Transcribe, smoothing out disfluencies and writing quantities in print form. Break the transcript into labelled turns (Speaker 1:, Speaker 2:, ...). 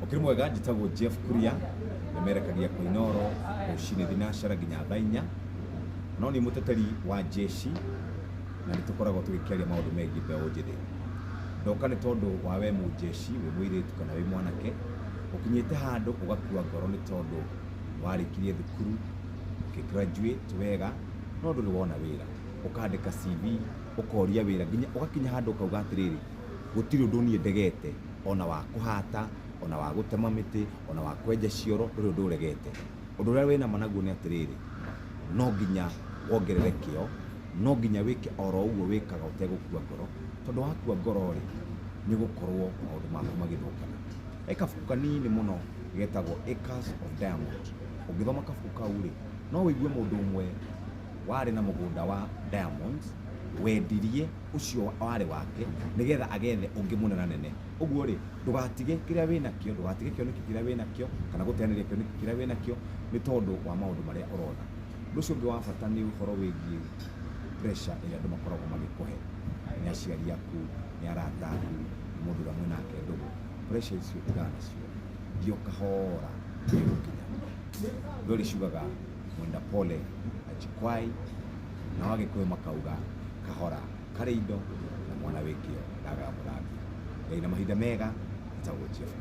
Speaker 1: Ũkĩrĩ mwega, njĩtagwo Jeff Kuria, memerekagia kwa Inooro rũcinĩ thinacara nginya thaa 4. No nĩ mũteteri wa jeshi na nĩ tũkoragwo tũgĩkĩaria maũndũ megiĩ mbeũ njĩthĩ. Ndoka nĩ tondũ wa we mũjeshi, wĩ mũirĩtu kana wĩ mwanake, ũkinyĩte handũ ũgakua ngoro nĩ tondũ warĩkirie thukuru, ũkĩ graduate wega, no ndũrĩ wona wĩra. Ũkandĩka CV, ũkoria wĩra, nginya ũgakinya handũ ũkauga atĩrĩrĩ, gũtirĩ ũndũ niĩ ndegete, ona wa kũhata, ona wa gũtema mĩtĩ, ona wa kwenja cioro, ndũrĩ ũndũ ũregete. Ũndũ ũrĩa wĩna ma naguo nĩ atĩrĩrĩ, no nginya wongerere kĩo, no nginya wĩke oro ũguo wĩkaga ũtegũkua ngoro, tondũ wakua ngoro rĩ, nĩ ũgũkorwo maũndũ maku magĩthũkana. He kabuku kanini mũno getagwo Acres of Diamond. Ũngĩthoma kabuku kau rĩ, no ũigue mũndũ ũmwe warĩ na mũgũnda wa diamonds, wendirie ũcio warĩ wake nĩgetha agethe ũngĩ mũnenanene. Ũguo rĩ, ndũgatige kĩrĩa wĩnakĩo, ndũgatige kĩoneki kĩrĩa wĩnakĩo, kana gũteanĩria kĩoneki kĩrĩa wĩnakĩo nĩ tondũ wa maũndũ marĩa ũrona. Ũndũ ũcio ũngĩ wa bata nĩ ũhoro wĩgiĩ pressure ĩrĩa andũ makoragwo magĩkũhe, nĩ aciari aku, nĩ arata aku, nĩ mũndũ ũrĩa mwĩnake ndũgũ. Pressure icio tigana nacio, thiĩ o kahora nĩ ũgũkinya. Thweri ciugaga mwenda pole hajikwai, nao Agĩkũyũ makauga kahora karĩ indo na mwana wĩ kĩo ndagaga mũthambia. Ngai na mahinda mega, njĩtagwo Jeff.